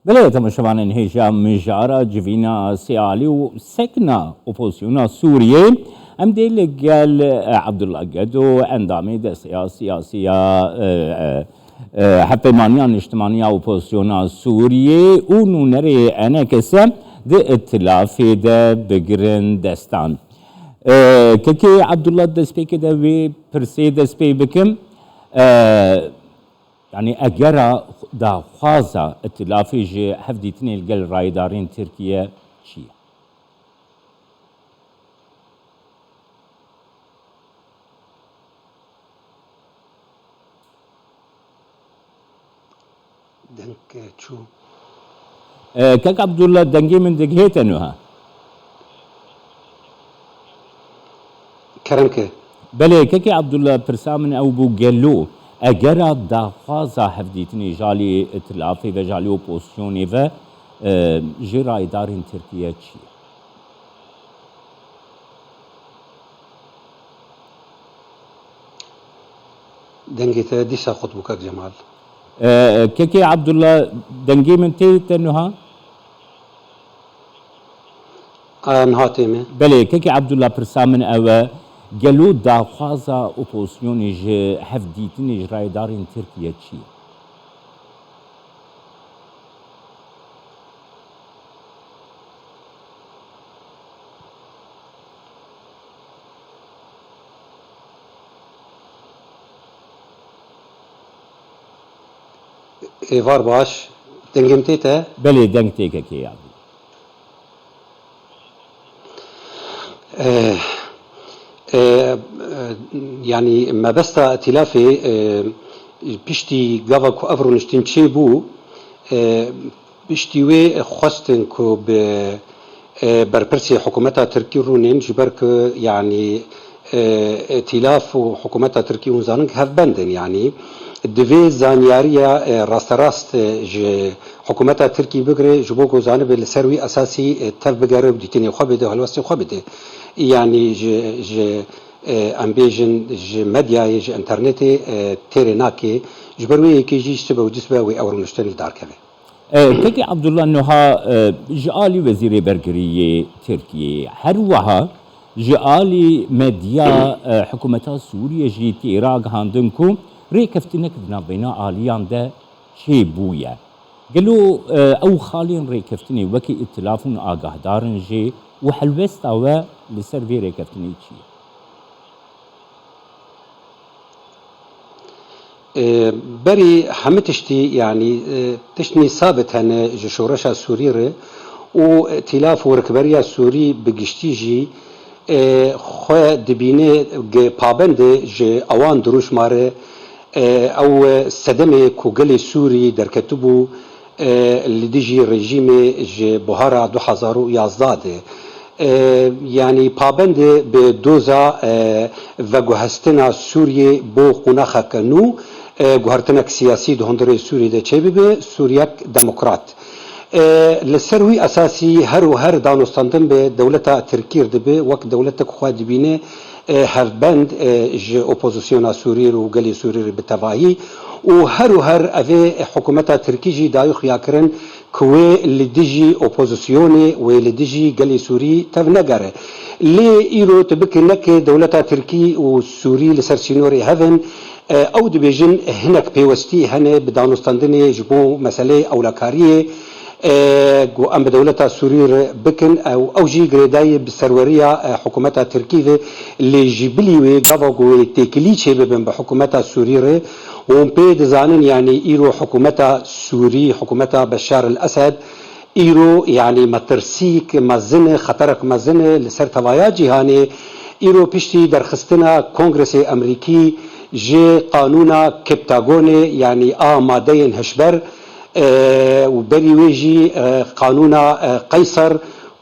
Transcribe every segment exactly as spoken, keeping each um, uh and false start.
Belê, temaşevanên hêja mijara civîna sêalî û sekna opozisyona Sûriyê, em dê li gel, eh, Abdullah Gedo, endamê desteya siyasî ya, eh, eh, eh, Hevpeymaniya Niştimaniya Opozisyona Sûriyê û nûnerê E N K S di îtilafê de bigirin destan. Eh, Kekê Abdullah, destpêkê de wê pirsê dest pê bikim. Eh, Yanî egera daxwaza îtilafê ji hevdîtinê li gel rayedarên Tirkiye çi ye? Deng, e, çû. E, Kek Abdullah, dengê min digihê te nuha? Kerem ke. Belê, Kekê Abdullah, pirsa min ew bû, gelo egera daxwaza hevdîtinê ji alî îtilafê ve, ji alî opozisyonê ve, e, ji rayedarên Tirkiye çi ye? Dengê te dîsa qut bû, Kek Cemal. E, Kekê Abdullah, dengê min tê te nuha? A, niha tê me. Belê, Kekê Abdullah, pirsa min ew e, gelo daxwaza opozisyonê ji hevdîtinê ji rayedarên Tirkiye çi ye? Êvar baş, dengê min tê te? Belê, deng tê, Kekê Abdullah. Eh, eh, eh, yanî mebesta îtilafê, eh, piştî gava ku ev rûniştin çêbû, eh, piştî wê xwestin ku bi, eh, berpirsê hikûmeta Tirkî rûnên, ji ber ku, yanî, e, îtîlaf û hikûmeta Tirkî hûn zanin ku hevbend in, yanî divê zanyariya, e, rasterast, e, ji hikûmeta Tirkî bigire, ji bo ku zanibe li ser wî esasî, e, tev bigere û dîtinê xwe bide, helwestê xwe bide. Yanî ji, ji, e, em bêjin ji medyayê, ji înternetê, e, têrê nake. Ji ber wê yekê jî sibe û cisbe wê ew rûniştin li dar keve. E, Kekê Abdullah, niha, e, ji alî Wezîrê Bergirî yê Tirkiyeyê, her wiha ji alî medya, e, hikûmeta Sûriyê jî tê ragihandin ku rêkeftinek di navbeyna aliyan de çêbûye. Gelo, e, ew xalên rêkeftinê wekî îtilaf hûn agahdarin jê û helwesta we li ser vê rêkeftinê çi ye? E, berî hemî tiştî, yanî, e, tiştnî sabit hene ji şoreşa Sûrî re û îtîlaf û rikberiya Sûrî bi giştî jî, e, xwe dibîne ge pabend e ji ewan dirûşma re, e, ew sedemê ku gelê Sûrî derketibû, e, li dijî rejîmê ji buhara du hezar û yazdeh de. E, yanî pabendê bi doza, e, veguhestina Sûriyê bo qonaxeke nû, e, guhertinek siyasî di hundirê Sûriyê de çêbibe, Sûriyek demokrat. E, li ser wî esasî her û her danûstandin bi dewleta Tirkî re dibe, wek dewletek xwe dibîne, e, hevbend, e, ji opozisyona Sûrî re û gelê Sûrî re bi tevahî û her û her evê hikûmeta Tirkî jî dayî xuyakirin ku wê li dijî opozisyonê, wê li dijî gelê Sûrî tev negere. Lê îro tu bike neke dewleta Tirkî û Sûrî li ser sînorê hev in, e, ew dibêjin hinek pêwestî hene bi danûstandinê ji bo meseleyê ewlekariyê, e, ku em bi dewleta Sûrî re bikin, ew, ew jî girêdayî bi serweriya, e, hikûmeta Tirkî ve, lê ji bilî wê gava ku wê têkilî çêbibin bi hikûmeta Sûrî re, hûn pê dizanin, yanî îro hikûmeta Sûrî, hikûmeta Beşar el Esed, îro, yanî metirsîk mezin e, xeterek mezin e li ser tevaya cîhanê. Îro piştî derxistina Kongresê Emerîkî ji qanûna Keptagonê, yanî a madeyên hişber, e, û berî wê jî, e, qanûna, e, Qeyser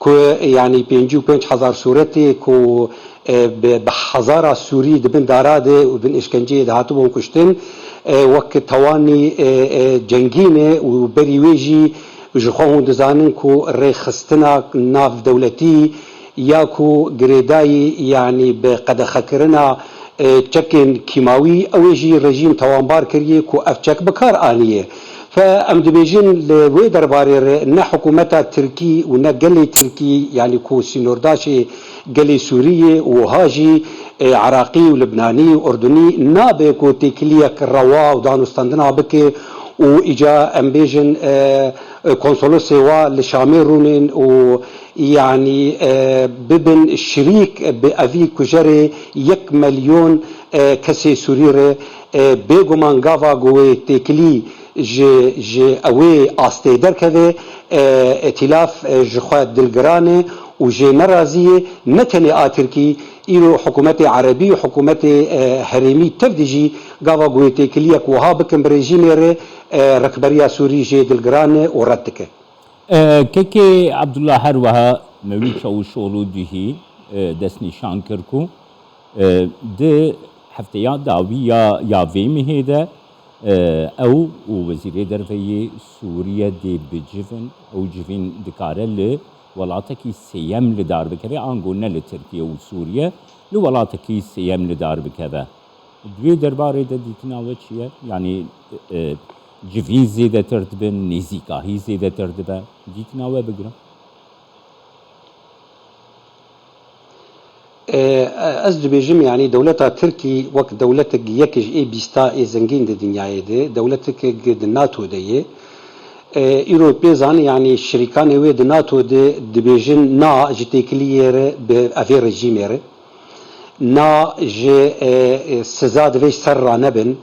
ku, yanî pêncî û pênc hezar sûretê ku, e, bi, bi hezara Sûrî di bin dara de û bin îşkenceyê de hatibûn kuştin, e, wek tawanî, e, e, cengî ne û berî wê jî ji xwe hûn dizanin ku rêxistina navdewletî ya ku girêdayî, yanî bi qedexekirina, e, çekên kîmawî, ew ê jî rejîm tawanbar kiriye ku ev çek bi kar aniye. Fe em dibêjin li wê derbarê re ne hikûmeta Tirkî û ne gelê Tirkî, yanî ku sînordaşê gelê Sûriyê û wiha jî, e, Iraqî û Libnanî û Urdunî nabe ku têkiliyek rewa û danûstendina bike û îca em bêjin, e, e, konsolosê wa li Şamê rûnin û yanî, e, bibin şirîk bi evî kujerê yek milyon, e, kesê Sûrî re, e, bêguman gava ku wê têkilî ji, ji ewê astê derkeve, e, îtîlaf, e, ji xwe dilgiran e û jê nerazî ye, ne tenê a Tirkî, îro hikûmetê erebî û hikûmetê, e, herêmî tev de jî gava ku wê têkiliyek wiha bikin bi rejîmê re, e, rikberiya Sûrî jê dilgiran e û red dike. E, Kekê Abdullah, her wiha Mewlîd Çavuşoğlu dihî, e, destnîşan kir ku, e, di hefteya dawî ya, ya vê mehê de, e, ew û Wezîrê Derve yê Sûriye dê bicivin, ew civîn dikare li welatekî sêyem li dar bikeve, ango ne li Tirkiye û Sûriye, li welatekî sêyem li dar bikeve. Di wê derbarê de dîtina we çi ye? Yanî, e, civîn zêdetir dibin, nêzîkahî zêdetir dibe. Dîtina we bigirin. E, ez dibêjim, yanî dewleta Tirkî wek dewletek yek ji ê bîsta ê zengîn di dinyayê de, dewletek di NATO de ye. E, îro pê zan, yanî şirîkanê wê di NATO de dibêjin na ji têkiliyê re bi evê rejîmê re. Na ji, e, e, siza divê ji ser ranebin.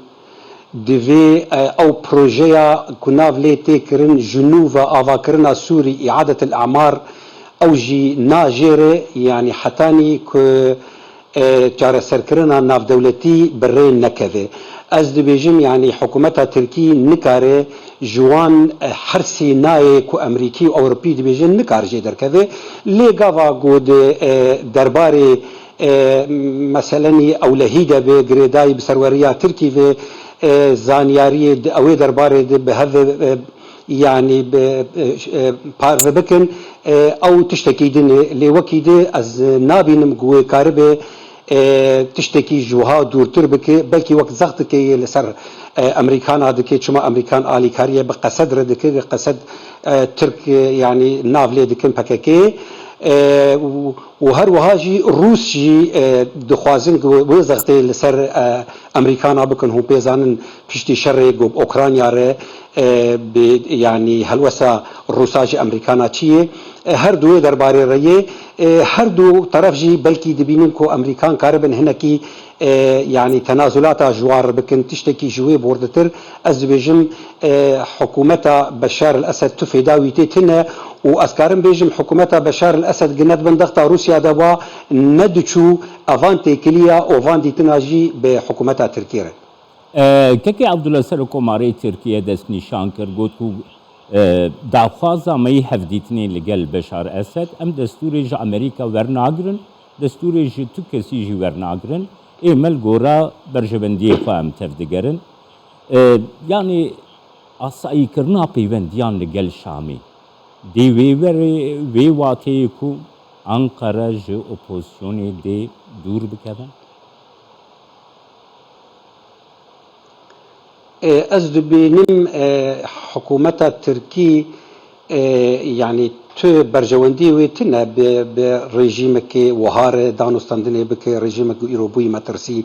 Divê, e, ew projeya ku nav lê tê kirin ji nû ve avakirina Sûrî, îadetil amar, ew jî na jê re, yanî hetanî ku, e, çareserkirina navdewletî bi rê nekeve. Ez dibêjim, yanî hikûmeta Tirkî nikare ji wan, e, hersî nayê ku Emerîkî û Ewropî dibêjin nikare jê derkeve. Lê gava ku di, e, derbarê e, meselenî ewlehî de bi girêdayî bi serweriya Tirkî ve, e, zanyariyê di ewê derbarê de bi hev ve, e, yanî bi, e, ş-, e, parve bikin, e, ew tiştekî din e. Lê wekî di ez nabînim ku wê karibe, e, tiştekî ji wiha dûrtir bike, belkî wek zext dike yê li ser, e, Emerîkana dike, çima Emerîkan alîkariyê bi qesed re dike, bi qesed, e, Tirk, e, yanî nav lê dikin P K K, e, û û her wiha jî Rûs jî, e, dixwazin ku wê zextê li ser, e, Emerîkana bikin. Hûn pê zanin piştî şerê ku bi Ukrayna re, e, bi, yanî helwesta Rûsa ji Emerîkana çi ye? E, her du wê derbarê re ye. E, her du teref jî belkî dibînin ku Emerîkan karibin hinekî, e, yanî tenazulata ji wan re bikin, tiştekî ji wê borditir. Ez dibêjim, e, hikûmeta Beşar el-Esed tu fêda wî tê tune û ez karim bêjim hikûmeta Beşar el-Esed gine di bin dexta Rûsya de ba nediçû evan têkiliya û van dîtina jî bi hikûmeta Tirkiyê re. E, Kekê Abdullah, Serokomarê Tirkiye destnîşan kir, got ku, e, daxwaza me yî hevdîtinê li gel Beşar Esed, em destûrê ji Amerîka wernagirin, destûrê ji tu kesî jî wernagirin, ê me li gora berjewendiyê xwe em tevdigerin. E, yanî asayîkirina peywendiyan li gel Şamê dê wê werê, wê wateyê ku Anqara ji opozisyonê dê dûr bikeve? E, ez dibînim, e, hikûmeta Tirkî, e, yanî tu berjewendiyê wê tune bi, bi rejîmekê wiha re danûstendinê bike, rejîmek ku îro bûyî metirsî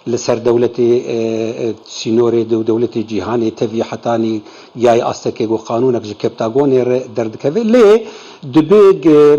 li ser dewletê, e, e, sînorê de û dewletê cîhanê tevî hetanî yayê astekê ku qanûnek ji Keptagonê re derdikeve. Lê dibe, e,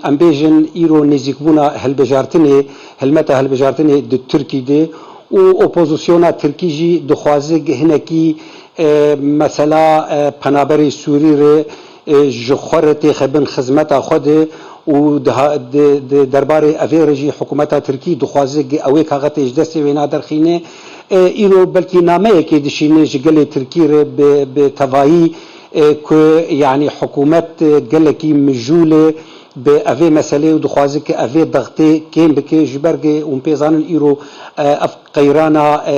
em bêjin îro nêzîkbûna hilbijartinê, hilmeta hilbijartinê di Tirkî de û opozisyona Tirkî jî dixwaze hinekî, e, mesela, e, penaberê Sûrî re, e, ji xwe re têxe bin xizmeta xwe de û diha-, di, di derbarê evê re jî hikûmeta Tirkî dixwaze ge-, ew ê kaxetê ji destê wê naderxîne. E, îro belkî nameyekê dişîne ji gelê Tirkî re bi, bi tevayî, e, ku yanî hikûmet, e, gelekî mijûl e, bi evê meselê û dixwaze ke evê dextê kêm bike, ji ber ke hûn pê zanin îro, e, ev qeyrana, e,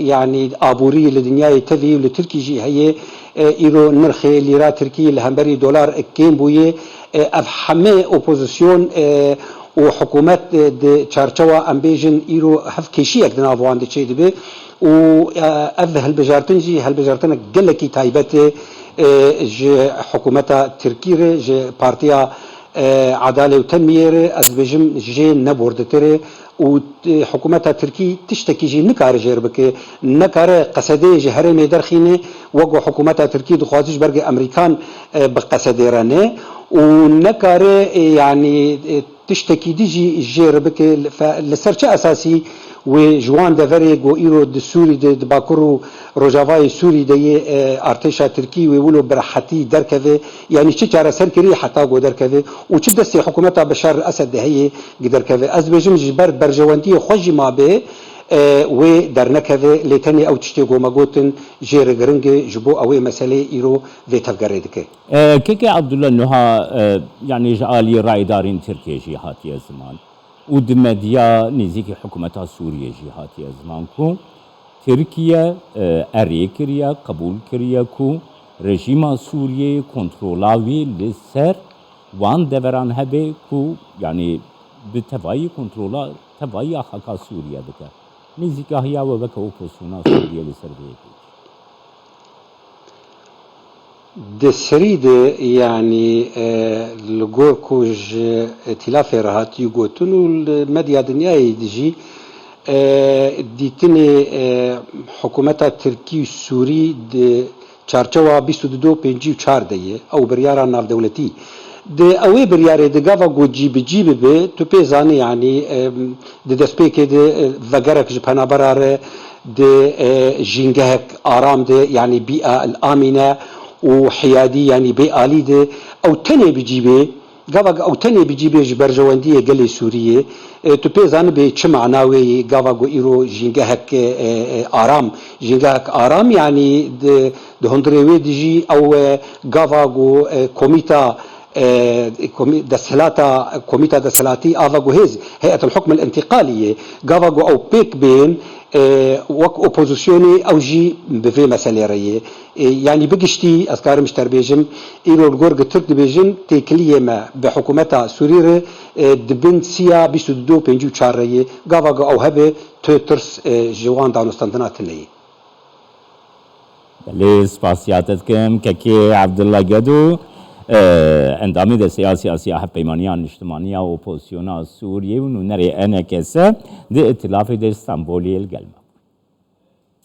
yanî aborî li dinyayê tevî û li Tirkî jî heye, e, îro nirxê lîra Tirkî li hemberî dolar kêm bûye. E, ev heme opozisyon, e, û hikûmet, e, di çarçewa em bêjin îro hevkêşiyek di nav wan de çêdibe. Û, e, ev hilbijartin jî hilbijartinek gelekî taybet e, e, ji hikûmeta Tirkî re, ji Partiya, e, Adalê û Tenmiyê re, ez dibêjim jê neborditire û, e, hikûmeta Tirkî tiştekî jî nikare jê re bike, nekare qesedeyê ji herêmê derxîne, wek ku hikûmeta Tirkî dixwaze ji ber ku Amerîkan, e, bi qesedê re ne û nekare, e, yanî, e, tiştekî dî jî jê re bike, fe-, li ser çi esasî wê ji wan deverê ku îro di Sûrî de, di Bakur û Rojavayê Sûrî de yê, e, artêşa Tirkî wê wilo bi rehetî derkeve, yanî çi çareser kirî heta ku derkeve û çi destê hikûmeta Beşar el Esed de heye ku derkeve. Ez dibêjim ji ber berjewendiyê xwe jî mabe, e, wê dernekeve, lê tenê ew tiştê ku me gotin jê re giring e, ji bo ew ê meseleyê îro vê tevgerê dike. E, Kekê Abdullah nuha, e, yanî ji alî raydarên Tirkiyê jî hatiye ziman û di medya nêzîkî hikûmeta Sûriyê jî hatiye ziman ku Tirkiye, e, erê kiriye, qebûl kiriye ku rejîma Sûriyeyê kontrola wî li ser wan deveran hebe ku, yanî bi tevayî kontrola, tevayiya xaka Sûriye bike. Nêzîkahiya we weke opozisyona Sûriye li ser vê yekê. Di serî de, yanî, e, li gor ku ji îtîlafê re hatiye gotin û li medya dinyayê de jî, e, dîtinê, e, hikûmeta Tirkî û Sûrî di çarçewa bîst û du pêncî û çar de ye, ew biryara navdewletî. Di ewê biryarê di gava ku cî bi cî bibe, tu pê zanî, yanî, e, di destpêkê de, e, vegerek ji penabera re di, e, jîngehek aram de, yanî bî'a el amîne û hiyadî, yanî bê alî de ew tenê bi cî bê, gava ew tenê bi cî bê ji berjewendiyê gelê Sûriyê, e, tu pê zanibê çi mana wê yê, gava ku îro jîngehek, e, e, aram, jîngehek aram, yanî di, di hundirê wê dijî ew, e, gava ku, e, komîta e, komî-, desthilata, komîta desthilatî ava guhêz, Heyetul Hukm el Întiqalî ye. Gava ku ew pêk bên, e, wek opozisyonê ew jî bi vê meselê re ye. E, yanî bi giştî, ez karim ji te re bêjim, îro li gor ku Tirk dibêjin, têkiliyê me bi hikûmeta Sûrî re, e, di bin siya bîst û du pêncî û çar re ye. Gava ku ew hebe, tu tirs, e, ji wan danûstandina tune ye. Belê, spasiya te dikim. Kekê Abdullah Gedo, e, endamê Desteya Siyasiya Hevpeymaniya Niştimaniya Opozisyona Sûriyê û nûnerê E N K S di îtîlafê de Stenbolê li gel me.